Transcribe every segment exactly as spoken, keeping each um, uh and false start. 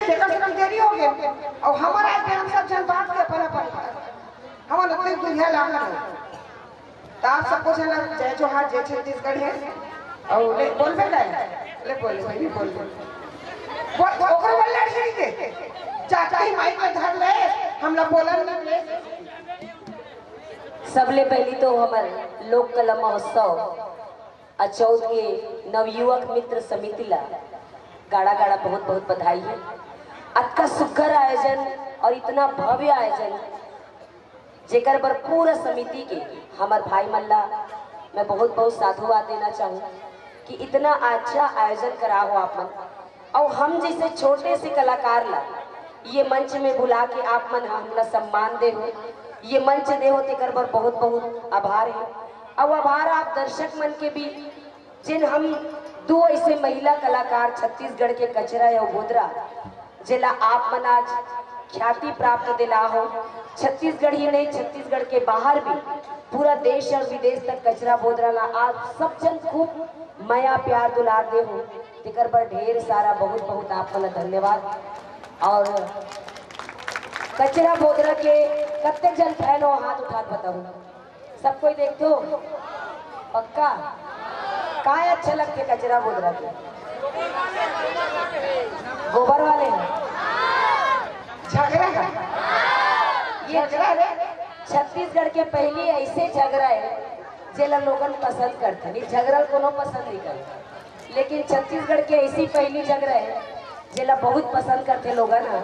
तेकर से देरी हो गया। और हमारा आज हम सब जन बांट के अपन अपन, हमारा इतने दुनिया लाखन है। तो आप सबको झन ला जय जोहार, जय छत्तीसगढ़ है। और ले, बोलबे का है? ले, बोल, भाई, बोल, बोल। बोल, ओकरो बोल, लड़ नहीं दे। जाके ही माइक में धर ले, हम लोग बोलन नहीं ले। सबले पहली तो हमर लोक कला महोत्सव अचौद के नवयुवक मित्र समिति ला गाड़ा गाड़ा बहुत बहुत बधाई है। अतका सुघर आयोजन और इतना भव्य आयोजन, जेकर बर पूरा समिति के हमर भाई मन ला मैं बहुत बहुत साधुवाद देना चाहूँ कि इतना अच्छा आयोजन करा हो आप मन। और हम जैसे छोटे से कलाकार ला ये मंच में बुला के आप मन हमला सम्मान दे हो, ये मंच दे हो, तेकर बर बहुत बहुत आभार है। और आभार आप दर्शक मन के भी, जिन हम दो ऐसे महिला कलाकार छत्तीसगढ़ के कचरा या बोदरा, जेला आप मन आज ख्याति प्राप्त दिला हो। छत्तीसगढ़ ही नहीं, छत्तीसगढ़ के बाहर भी पूरा देश और विदेश तक कचरा बोदरा ला आप सब जन खूब मया प्यार दुलार दे हो, तेकर बर ढेर सारा बहुत बहुत आप मन ला धन्यवाद। और कचरा बोदरा के कत्ते जन फैन हो, हाथ उठा के बताओ। सब कोई देखते हो? पक्का? काय अच्छा लगते कचरा बोदरा के? गोबर वाले हैं। झगरा है। ये झगरा है। छत्तीसगढ़ के पहली ऐसे झगरा है, जेला लोगन पसंद करते नहीं। झगरा कोनो पसंद नहीं करते, लेकिन छत्तीसगढ़ के ऐसी पहली झगरा है, जेला बहुत पसंद करते लोगन ह।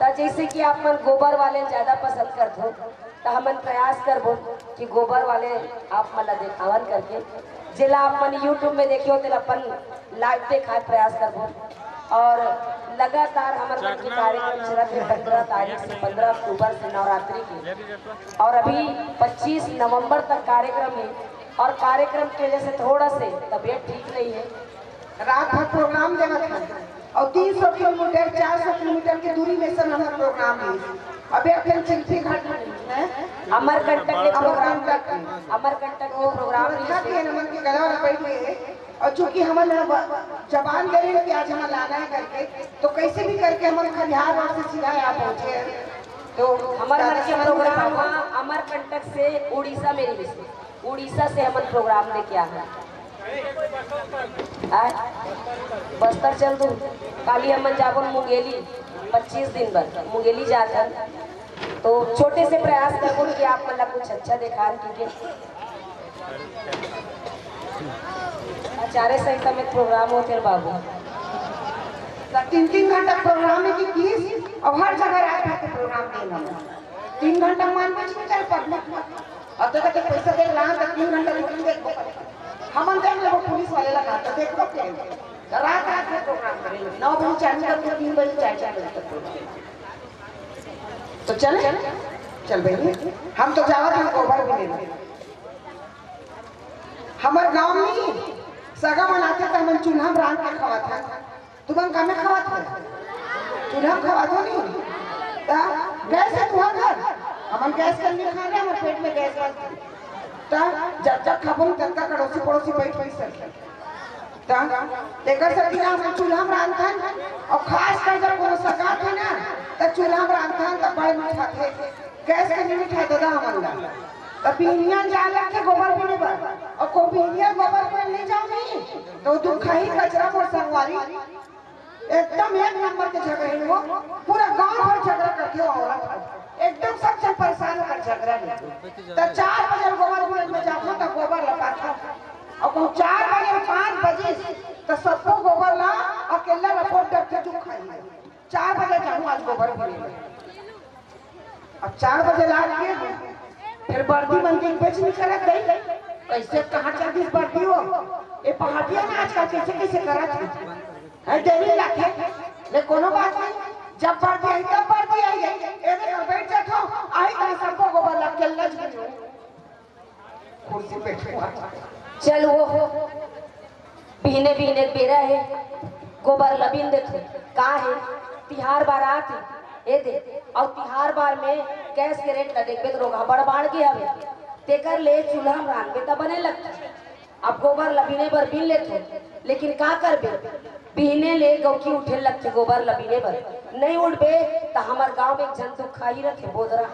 त जैसे कि आप मन गोबर वाले ज्यादा पसंद करते हो, त हमन प्रयास करबो कि गोबर वाले आप मन ला देखावन करके, जेला आप मन YouTube में देखे हो, तेला अपन लाइव देखाए प्रयास करबो। और लगातार हमर मन के कार्यक्रम चलत है पंद्रह तारीख से, पंद्रह अक्टूबर से नवरात्रि के, और अभी पच्चीस नवंबर तक कार्यक्रम है। और कार्यक्रम के वजह से थोड़ा से तबीयत ठीक नहीं है। रात भर प्रोग्राम देवत है और तीन सौ किलोमीटर, चार सौ किलोमीटर की दूरी में सब हमारा प्रोग्राम है। अभी अपन चिल्फी घाट में है। अमरकंटक में प्रोग्राम, अमरकंटक में प्रोग्राम है। नमन के गला वाला बैठ गए हैं। और चूंकि हमन ह जबान दे रहे हैं कि आज हमन लाना है करके, तो कैसे भी करके हमन खलिहार रोड से सीधा यहाँ पहुँचे हैं। तो हमर मन के प्रोग्राम ह अमरकंटक से उड़ीसा में रहिस। उड़ीसा से हमन प्रोग्राम लेके आना। आय, बस्तर चल दू। काली हमन जाबो मुंगेली, पच्चीस दिन बर मुंगेली जाथन। तो छोटे से प्रयास करबो कि आप मन ला कुछ अच्छा देखान, ठीक है? आचार्य संहिता में प्रोग्राम होते रे बाबू। त तीन तीन घंटा प्रोग्राम है कि किस, और हर जगह रात भर के प्रोग्राम देना। तीन घंटा मान के नहीं चल पब्लिक। अब तक के पैसा दे रहा त तीन घंटा रुक के देखो। हमन देख लेबो पुलिस वाले लगा तो देखो क्या है। त रात रात में प्रोग्राम करेंगे, नौ बजे चालू करके तीन बजे, चार चार बजे तक प्रोग्राम। तो चले, चल बहनी, हम तो जावत हन गोबर भी लेना। हमर गांव में सगा मन आथे त हमन चूल्हा में रांध के खवात हन। तुमन का में खवात हो? चूल्हा में खवात हो नहीं? त गैस है तुहार घर? हमन गैस कर नहीं खा रहे, हमर पेट में गैस बन। त जब जब खबन तब तक अड़ोसी पड़ोसी बैठ बैठ सके। त तेकर सेती ना हमन चूल्हा में रांधथन, और खास कर जब कोनो सगा थे ना, त चूल्हा में रांधथन त बड़ मीठा थे। गैस के नहीं मीठा दादा हमन ला। त बिहनिया जा लगथे गोबर बीने बर, और को बिहनिया गोबर बीने नहीं जाओ नहीं, तो दुख ही कचरा मोर संगवारी। एकदम एक नंबर के झगड़े हो, पूरा गांव भर झगड़ा करके वो औरत हो। एकदम सब जन परेशान होकर झगड़ा नहीं। त चार बजे गोबर बीने में जाओ त गोबर लगाता, और कहूँ चार बजे, पाँच बजे, त सबको गोबर ला, अकेला रपोट डरते दुख खाई। चार बजे जाऊँ आज गोबर बीने में। अब चार बजे लाग के फिर बर्दी मन के बेच नहीं करत गई। कैसे कहाँ चल दिस बर्दी हो? ये पहाटिया में आजकल कैसे कैसे करत है? है देरी लागे, ले कोनो बात नहीं। जब बर्दी आई तब बर्दी आई है। ये देख बैठ जाता हूँ, आई तो सबको गोबर लग के लज गई। कुर्सी पे बैठो। चल वो बिहने बिहने बेरा है, गोबर लबिन देथे। का है, तिहार बार आथे, ए दे, और तिहार बार में गैस के रेट ला देखबे तो रोगहा बड़ बाढ़ गे हवे, तेकर ले चूल्हा में रांधबे त बने लगथे। अब गोबर लबिने बर बिन लेथे, लेकिन का करबे, बिहने ले गौकी उठे लगथे गोबर ल बीने बर। नइ उठबे त हमर गांव में एक झन दुखाही रथे बोदरा।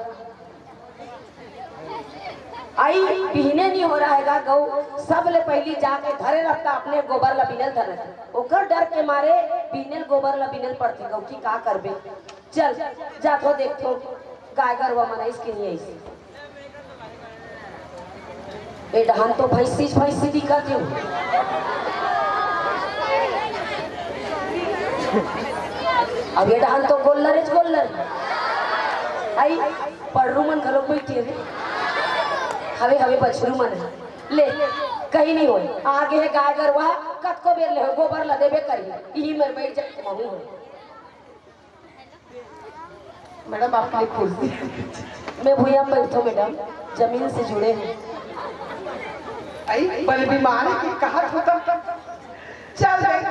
अई बिहने नी हो रहा हे गा गऊ, सब ले पहिली जाके धरे रहिथे अपने गोबर ल बीने ल धरथे। ओकर डर के मारे बिहने ल गोबर ल बीने ल पड़थे। गौकी का करबे? चल, जाथो देखथो, गाय गरवा मन आइस कि नहीं आइस। ए डहन तो भैंसी, भैंसी दिखत हे। अब ए डहन तो गोल्लर हे, गोल्लर। आई, पड़रू मन घलो बइठे हे। हवे, हवे बछरू मन हे। ले, कहीं नहीं होय। आगे हे गाय गरवा, कतको बेर ले हो, गोबर ल देबे करही। इही मेर बइठ जा, महूं हो। मैडम, आपकी कुर्सी। मैं भुइयां बैठो मैडम, जमीन से जुड़े हैं। आई, बल बीमार हे कि कहा तू तब? चल गई,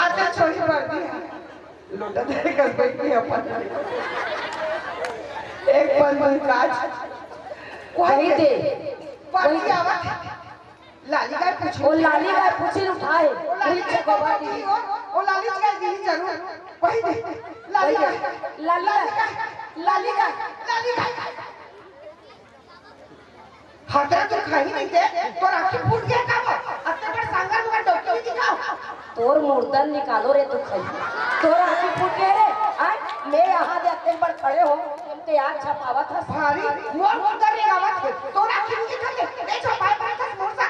आते छोड़ी वर्दी हे। लोटा धरे कर बैठी अपन। एक पल में काज। वही दे। पार्टी आवत हे। लाली गाय पूछी। ओ लाली गाय पूछी उठाए। ओ लाली गाय पूछी हो, ओ लाली गाय दी जरूर। वही दे। लाली गाय, लाली गाय, लाली गाय, लाली गाय। हतरा तो खाही नहीं दे, तोर आँखी फूट गया का वो? अत्ते बड़ सांगर मुगर डौकी नहीं दिखाओ। तोर मुर्दन निकालो रे, तू खाई। तोर आँखी फूट गया रे। आय, मैं यहाँ दे अत्ते बड़ खड़े हो, हमके याद छपावत हस। भारी, मोर मुर्दन निकावत हे, तोर आँखी नहीं दिखाई, ए छपाए पाए हस मोर सा।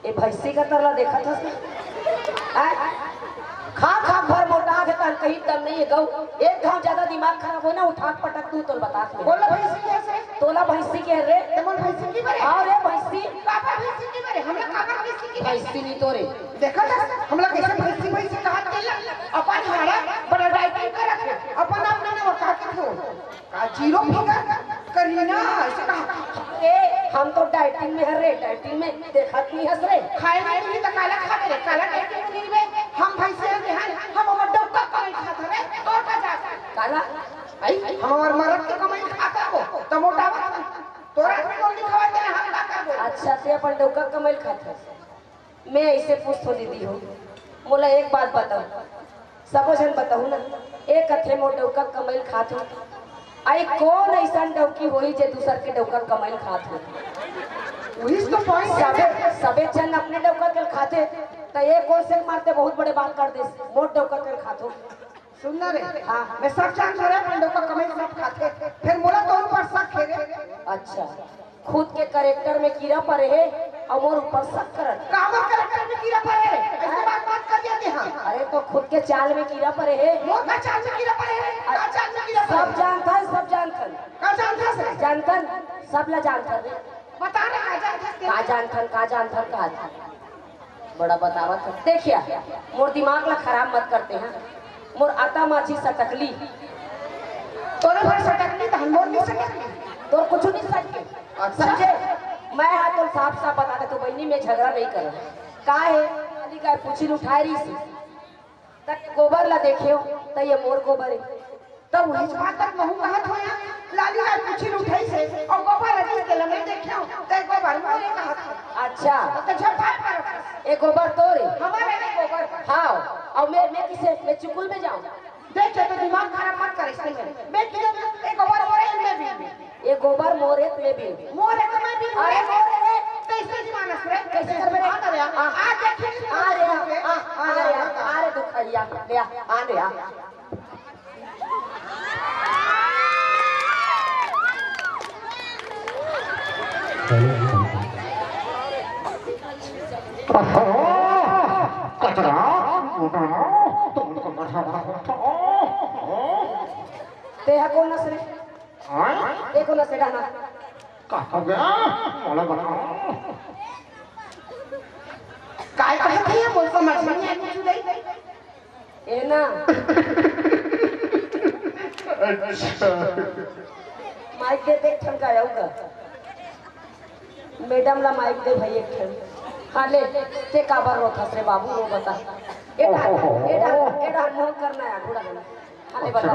ए भैंसी का तरला देखत हस ना? आय? खा खा भर मोटा के तन कहीं दम नहीं हे गऊ। एक घाव ज्यादा दिमाग खराब हो ना, उठाक पटक तू तोल बतात में। बोला भैंसी कैसे? तोला भैंसी के रे? ते मोर भैंसी की बरे? आओ रे भैंसी। काबर भैंसी की बरे? हमला काबर भैंसी की बरे? भैंसी नहीं तो रे। देखा था, हमला कैसे भैंसी भैंसी कहा तेला? अपन हाड़ा बड़ा डाइटिंग करत हे, अपन आप मैंने वो कहा के थे। का जीरो फिगर? करीना, ऐसे कहा। ए, हम तो डाइटिंग में हरे, डाइटिंग में देखत नहीं हस रे। खाए में नहीं तो काला खात रे, काला डाइटिंग में नहीं रे। हम भैंसे के हन, हम हमर डौका कमाई खात रे, तोर का जात। काला? आई, हम हमर मरद के कमाई खात हो, त मोटा बात। तोरा के कोई नहीं खवाए तेरे हम का करबो? अच्छा, ते अपन डौका कमाई खात हस। मैं ऐसे पूछथो दीदी हो, मोला एक बात बताओ, सबो झन बताहू ना, एक कथे मोर डौका कमैल खात हो, आई कौन ऐसा डौकी होही जे दूसर के डौका कमैल खात हो? वही तो point है सबे, ना। सबे झन अपने डौका के खाथे, त ये कौन से मारते बहुत बड़े बात कर दे, मोर डौका के खात हो। सुन ना रे, हाँ। मैं सब जानत हँव रे, अपन डौका कमई सब खाथे, फेर मोला तोर ऊपर शक हे रे। अच्छा, खुद के character में कीड़ा परे हे अउ मोर ऊपर शक करत हे। का मोर character में कीड़ा परे हे? ऐसे बात मत कर दिया ते हाँ। अरे तो खुद के चाल में कीड़ा परे हे। मोर का चाल में कीड़ा परे हे? का चाल में कीड़ा परे हे? सब जानथन, सब जानथन। का जानथस रे? जानथन, सब ला जानथन रे। बता रे, का जानथस ते? का जानथन, का जानथन, का जानथन? बड़ा बतावत हस। देखिया, मोर दिमाग ला खराब मत करते हैं। मोर आता माझी सटकली। तोरे भर सटकली त हम मोर नहीं सटकली। तोर कुछ नहीं सटके। अच्छा। समझे? मैं हा तो साफ साफ बता दे, तू बहनी में झगड़ा नहीं कर। का हे? लाली गाय पूछी उठाए रही सी। त गोबर ला देखेव, त ये मोर गोबर हे। त उहीच बात तक महूँ कहत हों या, लाली गाय पूछी उठाइस हे, अउ गोबर अजीज के लमे देखेव, त ये गोबर मोर हे कहत हों। अच्छा। त झपाट मारत हस। ये गोबर तोर हे? हमर हे गोबर। हाँ, अउ मैं, मैं किसे, मैं चुगुल में जाँव? देख, ये तो दिमाग खराब मत कर, इसने में। मैं किसे, ये गोबर मोर हे, मैं बीन। ये गोबर मोर हे, मैं बीन। मोर हे त मैं बीन। अरे, मोर हे। त इसने की मानस रे? कैसे करबे रे? आ, आ, आ, आ, देख, आ रे, आ, आ, आ रे, आ, आ रे, दुखैया, ले आ, आ रे, आ। कचरा, तेहा कोन अस रे? हाँ? देखो ना सेटा ना। का हो गया? मोला बताओ। काय कहत हे? मोर समझ में नहीं आया कुछ नहीं। ए ना। अच्छा। माइक दे दे, ठन का आऊगा। मैडम ला माइक दे भाई एक ठन। हाँ ले, ते काबर रोथस रे बाबू, वो बता। ए डहर, ए डहर, ए डहर मुंह करना है, बूढ़ा है। हाँ ले बता। अच्छा,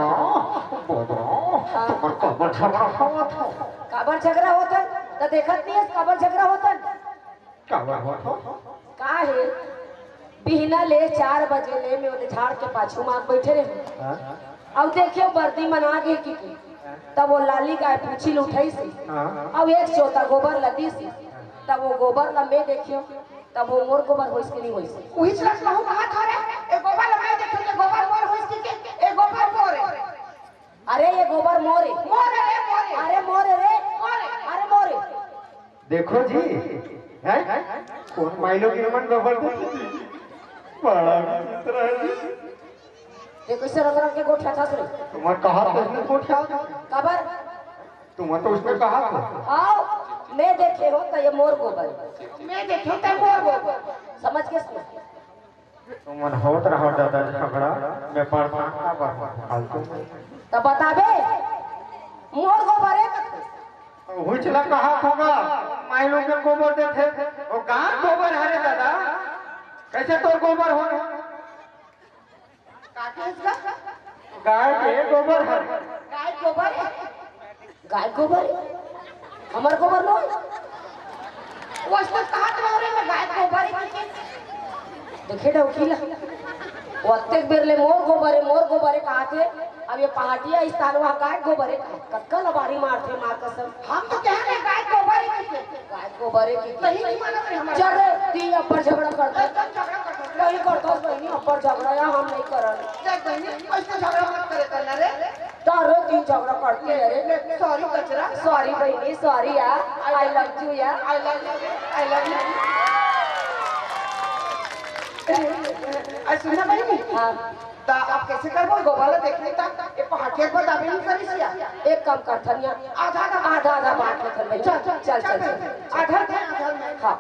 बाबा, हाँ। तुम्हार काबर झगड़ा होत हो? काबर झगड़ा होत है? त देखत नहीं है काबर झगड़ा होत है? काबर होत हो? का है? बिहना ले चार बजे ले मैं ओदे झाड़ के पाछू म आके बइठे रहेंव। हाँ। अउ देखेंव बरदी मन आ गे कि, कि। तब वो लाली गाय पूछी ल उठाइस हे। हाँ। अउ एक चोता गोबर ल दिस हे। तब वो गोबर ल मैं देखेंव, तब वो मोर गोबर होइस कि नहीं होइस? उहीच ल कहूँ कहाथों रे, ए गोबर ल मैं देखेंव, ए गोबर मोर होइस कि, कि, ए गोबर मोर हे। अरे ये गोबर मोर हे। मोर हे रे, मोर हे। अरे मोर हे रे। मोर हे। अरे मोर हे। देखो जी, हैं? कोन माईलोगिन मन गोबर देथे? बड़ा विचित्र हे जी। ये कइसे रंग रंग के गोठियाथस रे? तुमन कहा तो उसने गोठिया। काबर? तुमन तो उसने कहा था। आओ, मैं देखे हों त ये मोर गोबर हे। मैं देखे हों त मोर गोबर। समझ गेस ना? तुमन होत रहो दादा झगड़ा, मैं परेशान काबर हों फालतू में। त बताबे, मोर गोबर हे कथे। उहीच ल कहाथों गा, माईलोगिन गोबर देथे, वो गाय गोबर हरे दादा, कइसे तोर गोबर हो? का कहेस गा? गाय के गोबर हरे। गाय गोबर हे? गाय गोबर हे? हमर गोबर नोहे। वो अइसने कहात रहो रे, मैं गाय गोबर हे कहिके। देखे डौकी ला, वो अतेक बेर ले मोर गोबर हे, मोर गोबर हे कहाथे। अब ये पहाटिया स्थान वहाँ गाय गोबर हे कहा, कतका लबारी मारथे माँ कसम। हम तो कहे रहे गाय गोबर हे कहिके। गाय गोबर हे कहिके। तहीं नहीं मानत रे हमर। चल रे, तीन अब्बड़ झगड़ा करथस। एकदम झगड़ा करथस। नहीं करथस बहिनी, अब्बड़ झगड़ा या हम नहीं करन। देख बहिनी, अइसे झगड़ा मत करे कर ना रे। तारो तीन झगड़ा करती है रे। Sorry कचरा। Sorry बहिनी, sorry यार। I love you यार। I love you, I love you। अरे सुन ना बहिनी। हाँ। त अब कइसे करबो? गोबर ला देखने त ये पहाटिया के बताबे नहीं करिस या। एक काम करथन या। आधा आधा आधा आधा बांट लेथन बहिनी। चल, चल, चल, चल, चल, चल। आधा दे, आधा मैं। हाँ।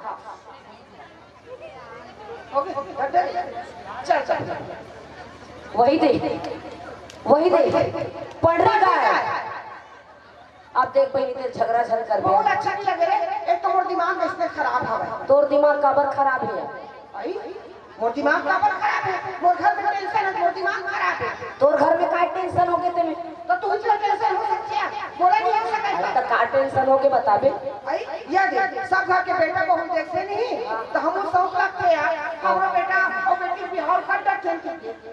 ओके, डन, डन। चल, चल। वही दे, वही दे, पंडरी गाय। अब देख बहिनी, तेरे झगड़ा झन कर बहुत अच्छा नहीं लगे रे। एक तो मोर दिमाग में इसमें खराब हवे। तोर दिमाग काबर खराब हे? आई? मोर दिमाग काबर खराब हे? मोर घर में tension हे, मोर दिमाग खराब हे। तोर घर में काय tension होगे तेमे? त तू ही tension हो सकथे यार, मोला नहीं हो सकत। अरे त का tension होगे बताबे? भाई, ये देख, सब घर के बेटा बहू देखथे नहीं, त हमू शौक लगथे यार, हमरो बेटा अउ बेटी बिहाव कर डरथे।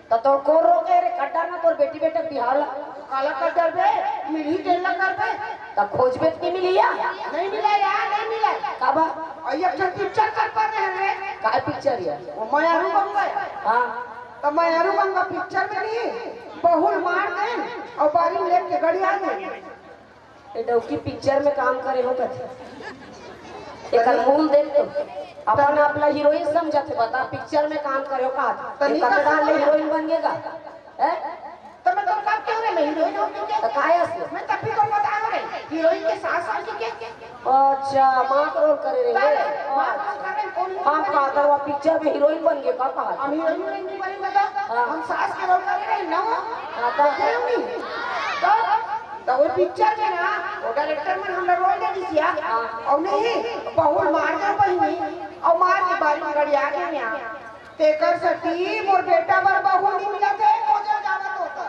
त तोर कोन रोके रे, कर डर ना तोर बेटी बेटा बिहाव ला। काला कर डरबे, मिलही तेन ला करबे। त खोजबे त नहीं मिलही या? नहीं मिले यार, नहीं मिले। काबर? अउ एक ठन picture कर पर रहे रे। काय picture यार? वो मयारू बन गया। हाँ। त मयारू बन गया picture में नहीं, बहू ल मार देन अउ बारी में लेके गड़िया देन। ए डौकी picture में काम करे हो कथे। एकर मूल देख तो। अपन आप ला heroine समझत हे, बता picture में काम करे हो कहा। त नहीं एकर कर डाल ले सकत। Heroine बन गेगा। हैं? त मैं तो कब कहूँ रे, मैं heroine हो क्यों के? त काय अस? मैं तब भी तो बताया रे, heroine के सास समझ के। अच्छा, माँ के role करे रहे। काय? माँ के role करे, कौन हम role कहा करे? था वो picture में heroine बन गे का कहा? हम heroine नहीं बनी बता। हाँ। हम सास के role करे रहे ना वो। हाँ, तो देखे नहीं। तो त वो picture में ना, वो director मन हमला role दे दिस या। हाँ। अउ नहीं, बहू ल मार दे बहिनी, अउ मार के बारी में गड़िया गे ना। तेकर सेती मोर बेटा बर बहू नहीं मिलत हे, खोजे जावत होता।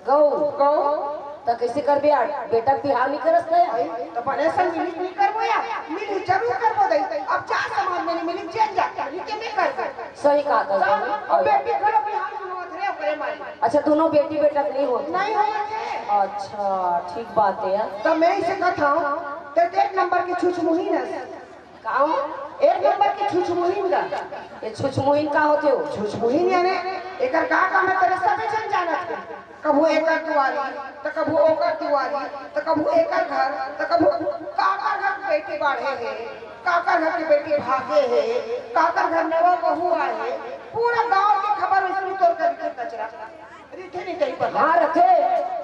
गऊ। गऊ। त कइसे करबे यार? बेटा के बिहाव नहीं करस त यार। भाई, त बने संग मिली नहीं करबो यार, मिली जरूर करबो दई। अब जा समाज में नहीं मिली, जेल जाके मिली के नहीं करबो। सही कहा था तब, तूने। अब बेटी घलो बिहाव नहीं होत रे, ओकरे मारे। अच्छा, दोनों बेटी बेटा के नहीं होत? नहीं होत हे। अच्छा, ठीक बात हे यार। त मैं इसे कथा हूँ, ते एक नंबर की छुछमुही न। का हो? एक नंबर की छुछमुहिन गा। ये छुछमुहिन का होथे हो? छुछमुहिन याने एकर का काम हे, तेरे सबे झन जानत हे। कभू एकर दुआरी, त कभू ओकर दुआरी, त कभू एकर घर, त कभू काकर घर के बेटी बाढ़े हे, काकर घर के बेटी भागे हे, काकर घर नवा बहू आए हे, पूरा गांव के खबर उसमें तोर कर के कचरा। रिथे नहीं कहीं पर। हाँ, रथे।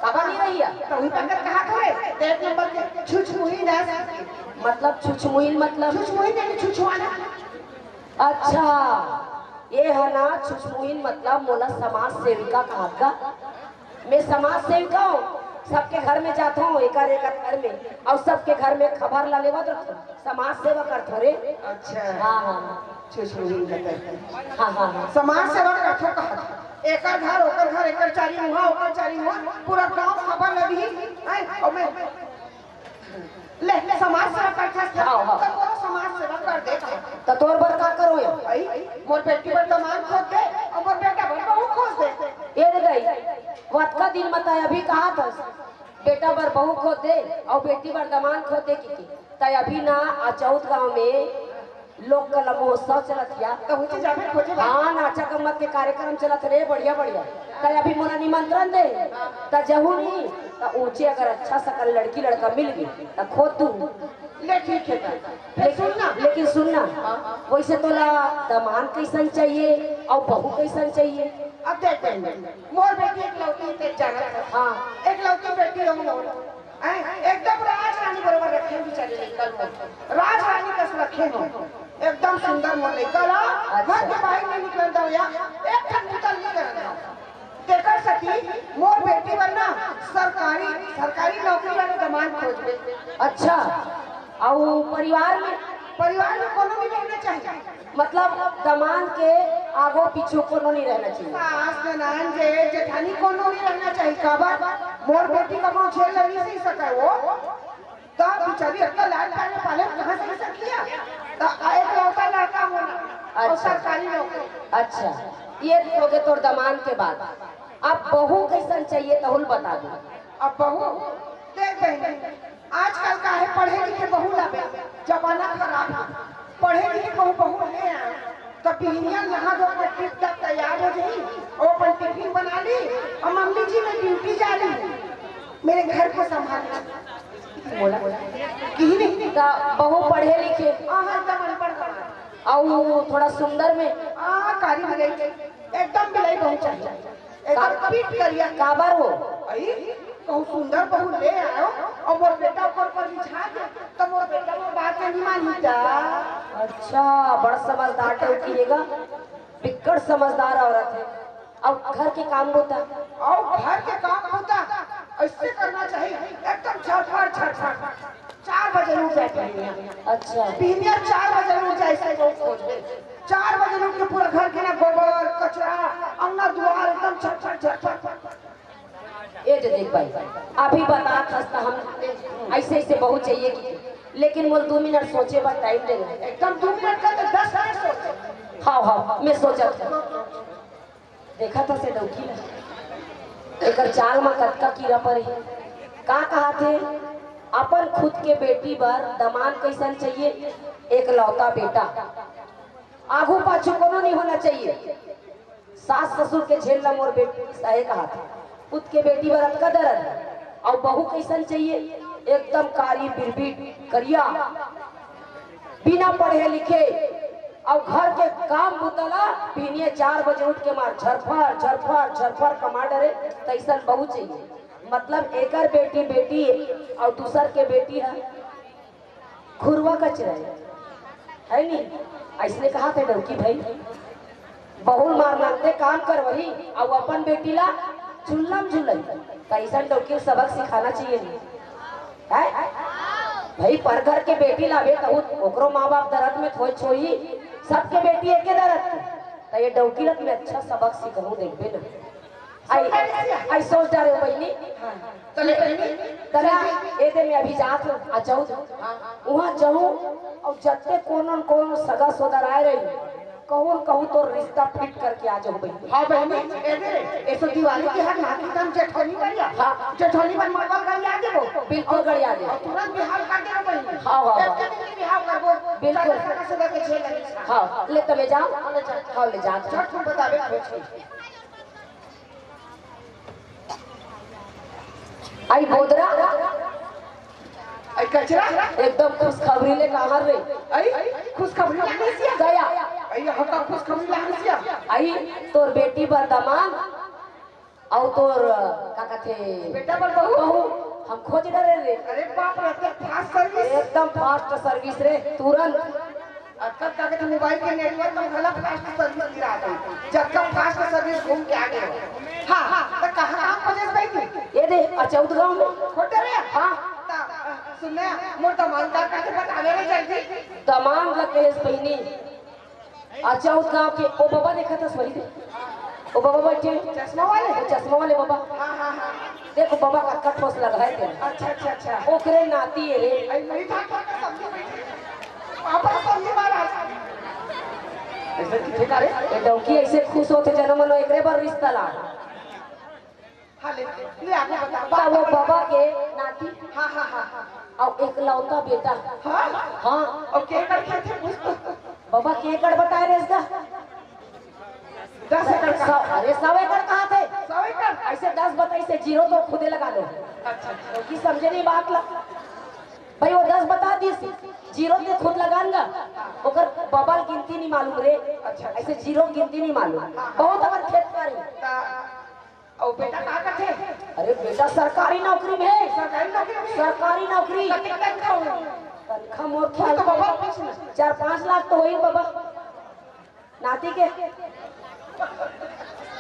काबर नहीं रही हे? त उही पर कहा थोड़े, त एक नंबर के छुछमुहिन हे। मतलब छुछमुहिन मतलब? छुछमुहिन यानी छुछुआना। अच्छा, ये हे ना छुछमुहिन मतलब मोला समाज सेविका कहा का? मैं समाज सेविका हूँ, सबके घर में जाता हूँ, एकर एकर घर में, अउ सबके घर में खबर ला लेवत रहता हूँ। समाज सेवा करथो रे। अच्छा। हाँ, हाँ, हाँ। छुछमुहिन कहते हैं। हाँ, हाँ, हाँ। समाज सेवा करथो कहा। एकर घर, ओकर घर, एकर चारी मुहा, ओकर चारी मुहा, पूरा गांव खबर लगी। हैं? और मैं ले, समाज सेवा करथस ना, हाँ, हाँ। त मोरो समाज सेवा कर दे। त तोर बर का करो ये? भाई, मोर बेटी बर दमांद खोज दे अउ मोर बेटा बर बहू खोज दे। ए रे दाई, वो अतका दिन म तैं अभी कहाथस, बेटा बर बहू खोज दे अउ बेटी बर दमांद खोज दे कहिके। तैं अभी ना अचौत गांव में लोक कला महोत्सव चलत हे। त उंची जाबे खोजे बर। हाँ, नाचा गम्मत के कार्यक्रम चलत हे रे, बढ़िया बढ़िया। त अभी मोला निमंत्रण दे, त जहूं नहीं, त उंची अगर अच्छा सकल लड़की लड़का मिल गे, त खोज दूं। ले ठीक हे त। फिर लेकिन सुन ना। लेकिन सुन ना, हाँ। वैसे तोला दमांद कैसन चाहिए अउ बहू कैसन चाहिए? अब देख बहन, मोर बेटी एकलौती, तैं जानत हस। हाँ। एकलौती बेटी हूँ मोर। हैं? एकदम राजरानी बरोबर रखे हूँ बिचारी लइका ल। राजरानी कस रखे हूँ। एकदम सुंदर मोर लइका ला। अच्छा। घर के बाहिर नहीं निकलन दव या एक ठन बुता नहीं करन दव। तेकर सेती मोर बेटी बर ना सरकारी, सरकारी नौकरी वाले दमांद खोजबे। अच्छा, अउ परिवार में? परिवार में कोनो नहीं रहना चाहिए। मतलब दमांद के आगो पीछू कोनो नहीं रहना चाहिए। सास, ननद, जेठ, जेठानी कोनो नहीं रहना चाहिए। काबर? मोर बेटी ककरो झेल ल नहीं सही सकय वो। त बिचारी अतका लाड प्यार में पाले, कहाँ से सही सकही? त एकलौता लड़का होना अउ अच्छा। सरकारी नौकरी। अच्छा, ये होगे तोर दमांद के बात। अब बहू कैसन चाहिए तहूं ल बता दे। अब बहू, देख बहनी, आजकल का हे, पढ़े लिखे बहू लाबे, जमाना खराब हे। पढ़े लिखे बहू, बहू ले आए, त बिहनिया नहा धो के टिप टप तैयार हो जाही, अउ अपन टिफिन बना ली, अउ मम्मी जी मैं ड्यूटी जा रही हूँ, मेरे घर को संभालना। बोला, किही नहीं। त बहू पढ़े लिखे? हाँ, हाँ, एकदम अनपढ़ गंवार। अउ थोड़ा सुंदर में? हाँ, कारी बिलाई, एकदम बिलाई बहू चाहिए। एकदम का-, पीट करिया। काबर हो? अई, कहूँ सुंदर बहू ले आयो अउ मोर बेटा ओकर पर रिझा दे, त मोर बेटा मोर बात नहीं मानही का? अच्छा, बड़ समझदार डौकी हे गा, बिक्कट समझदार औरत हे। अउ घर के काम बूता? अउ घर के काम बूता ऐसे करना चाहिए, एकदम झरफर, झरफर। चार बजे उठ जाए बिहनिया। अच्छा। बिहनिया चार बजे उठ जाए, ऐसे लोग खोज ले। चार बजे उठ के पूरा घर के ना गोबर, कचरा, अंगना दुआर एकदम झटपट, झटपट। ए दे देख भाई, अभी बतात हस त हम ऐसे, ऐसे बहुत चाहिए कि, लेकिन मोला दू मिनट सोचे बर टाइम दे दे। एकदम दू मिनट का तो दस मिनट सोच। हाँ, हाँ, मैं सोचत हूँ। देखत हस ए डौकी ला, एकर चाल म कतका कीरा परे हे। का कहाथे, अपन खुद के बेटी बर दमांद कइसन चाहिए? एकलौता बेटा, आगू पाछू कोनो नहीं होना चाहिए। सास ससुर के झेल ला मोर बेटी सहे कहाथे। खुद के बेटी बर अतका दरद, अउ बहू कइसन चाहिए? एकदम कारी बिरबिट करिया, बिना पढ़े लिखे, अउ घर के काम बुता ला बिहनिया चार बजे उठ के मार झरफर झरफर झरफर कमा डरे, तइसन बहू चाहिए। मतलब एकर बेटी बेटी हे अउ दूसर के बेटी ह खुरवा कचरा हे, हे नी? अइसने कहाथे डौकी भाई। बहू ल मार मांगते काम करवही, अउ अपन बेटी ला चूल्हा म झुलही। त अइसन डौकी ल सबक सिखाना चाहिए नी। हैं? भाई, पर घर के बेटी लाबे, त उ-, ओकरो माँ बाप दरद में थोच होही, सबके बेटी एके दरद के। त ये डौकी ल त मैं अच्छा सबक सिखाहूँ, देखबे ना। आई, आई सोच डारे हो बहिनी। हाँ। चले बहिनी। तना, ए दे मैं अभी जात हूँ, आ जाऊँ। हाँ। उहाँ जाऊँ, अउ जत्ते कोनो न कोनो सगा सोदर आए रही, कहूँ न कहूँ तोर रिश्ता फिट करके आ जाऊँ बहिनी। हाँ बहिनी, ए दे, ए सो दिवाली के हर नाकी दम जेठौनी बढ़िया। हाँ। जेठौनी बन मड़वा गड़िया देबो। बिल्कुल गड़िया दे। अउ तुरंत बिहाव कर देबो बहिनी। हाँ, हाँ, हाँ। एक दिन में बिहाव करबो। बिल्कुल। चाचा सगा सोदर के झेल लगी। हाँ, ले तबे जाओ। हाँ, ले जाओ। हाँ, ले जाओ। झट तुम बताबे, कुछ। आई बोदरा, आई कचरा। एकदम खुशखबरी ले कहाँ रे? आई खुशखबरी ले कहाँ से गया? आई हमका खुशखबरी ले कहाँ से? आई तोर बेटी बर दमांद, अउ तोर, का कथे, बेटा बर बहू? बहू, हम खोज डरे रे। अरे बाप रे, एकदम fast service। एकदम fast service रे, तुरंत। अतका ताकत मोबाइल के network में घला fast service गिरा दे। जतका fast service घूम के आ गए। हाँ, हाँ, त कहाँ, कहाँ खोजेस बहिनी? ए दे, अचौत गाँव में। खोटे रे? हाँ। त, अ, सुन ना, मोर दमांद ला कइसे बतावे रे जल्दी? दमांद ला कहेस बहिनी। अचौत गाँव के ओ बबा देखत हस वही दे। ओ बबा बइठे। चश्मा वाले? ओ चश्मा वाले बबा। हाँ, हाँ, हाँ। देख बाबा कतका ठोस लगा हे तेला। अच्छा, अच्छा, अच्छा। ओकरे नाती ए रे। अरे नहीं था, क्या कर समझे बैठे? पापा समझे महाराज। ऐसे ठीक है रे? ए डौकी ऐसे खुश होथे, जनो मनो एकरे बर रिश्ता ला। हाँ, ले, ले आगे बता। त वो बाबा के नाती हाँ, हाँ, हाँ, हाँ। अउ एकलौता बेटा। हाँ? हाँ। अउ के कर के थे पूछ तो। बाबा के एकड़ बताए रे इसका? दस एकड़ का। सौ, अरे सौ एकड़ कहाँ थे? सौ एकड़? ऐसे दस बताइसे, जीरो तो खुदे लगा लो। अच्छा, अच्छा। क्योंकि समझे नहीं बात ला। भाई वो दस बता दिस, जीरो ते खुद लगान गा। ओकर बबा ल गिनती नहीं मालूम रे। अच्छा, अच्छा। ऐसे जीरो गिनती नहीं मालूम। हाँ, हाँ। बहुत अगर खेत कर हे। ता, अउ बेटा का करथे? अरे बेटा सरकारी नौकरी में हे। सरकारी नौकरी में? सरकारी नौकरी। कतेक तनखा होही? तनखा मोर खुद ख्याल तो बाबा से पूछ ले। चार पाँच लाख तो होही बाबा। नाती के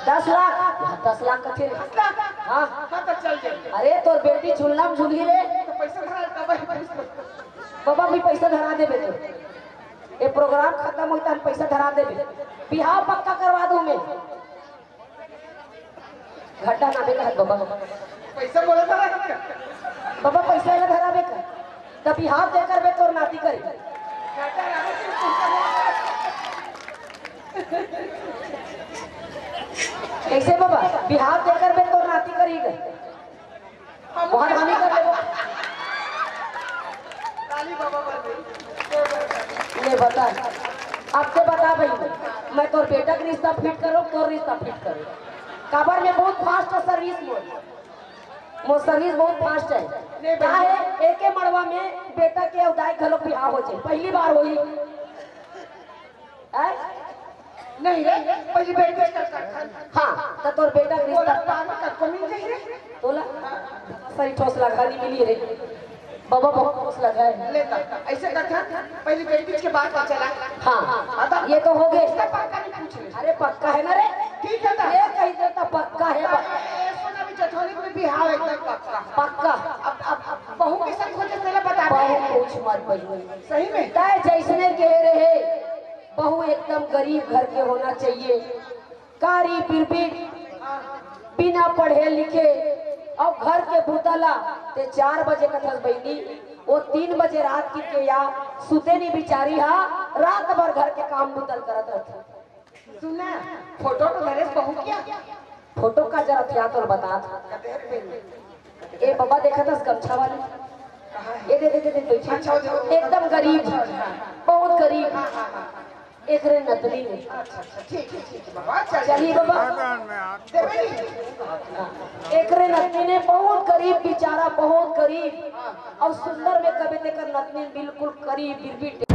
दस लाख। हाँ, दस लाख कथे रे। दस लाख? हाँ। हाँ, तो चल जाए। अरे तोर बेटी झुलना में झुलही रे। तो पैसा धरा, तब ही पैसा। बाबा भी पैसा धरा देबे तो। ये प्रोग्राम खत्म होई त हम पैसा धरा देबे। बिहाव पक्का करवा दूं मैं। घाटा ना बे कहत बाबा। पैसा बोला था ना? बाबा पैसा एला धराबे का? त बिहाव ते करबे तोर नाती करी। घाटा ना बे, तू पैसा बोला था। कैसे बाबा? बिहाव ते करबे तोर नाती करी का? हम बहुत हानि कर लेबो। ताली बाबा बन गई। ले बता, अब ते बता भाई, मैं तोर बेटा के रिश्ता फिट करो, तोर रिश्ता फिट करो। काबर में बहुत फास्ट है सर्विस मोर, मोर सर्विस बहुत फास्ट है। नहीं का भाई। है, एके मड़वा में बेटा के अउ दाई घलो बिहाव हो जाए, पहली बार होही। हैं? नहीं रे, पहली बेटी का करथन। हाँ, त तोर बेटा के बोला रिश्ता। बाद में कतको मिल जाही रे। तोला सही ठोस लगा नहीं मिली रे। बाबा बहुत ठोस लगा है। ले त, ऐसे करथन, पहली बेटी के बाद में चला। हाँ, हाँ, त ये तो हो गए। इसका पक्का नहीं पूछ ले। अरे पक्का है ना रे? ठीक है त। ये कही देता पक्का है। ए, सुना भी जठौनी में बिहाव एकदम पक्का। पक्का। अब, अब, अब बहू के संग खोजे तेला बता दे। बहू पूछ मत बहू। सही में? तय जैसने कह रहे बहू एकदम गरीब घर के होना चाहिए, कारी बिरबिट, बिना पढ़े लिखे, अउ घर के बुता ला ते चार बजे कथस बहिनी, वो तीन बजे रात के, के या सुते नहीं बिचारी हा, रात भर घर के काम बुता ल करत रथे। सुना, फोटो तो धरेस बहू क्या? फोटो का जरा ध्यान तो बता। कते रुपए में? ए बाबा, देखत हस गमछा वाली? कहाँ है? ए दे, दे, दे, दे, बैठी। अच्छा, अच्छा, अच्छा। एकदम गरीब, अच्छा, अच्छा। बहुत गरीब। हाँ, हाँ, हाँ। एकरे नतनी ने। अच्छा, अच्छा, ठीक है, ठीक है बाबा, चल। चलिए बाबा। देवे नहीं। हाँ। एकरे नतनी ने, बहुत गरीब बेचारा, बहुत गरीब। हाँ। अउ सुंदर में कबे तेकर नतनी बिल्कुल करीब, बिरबिट।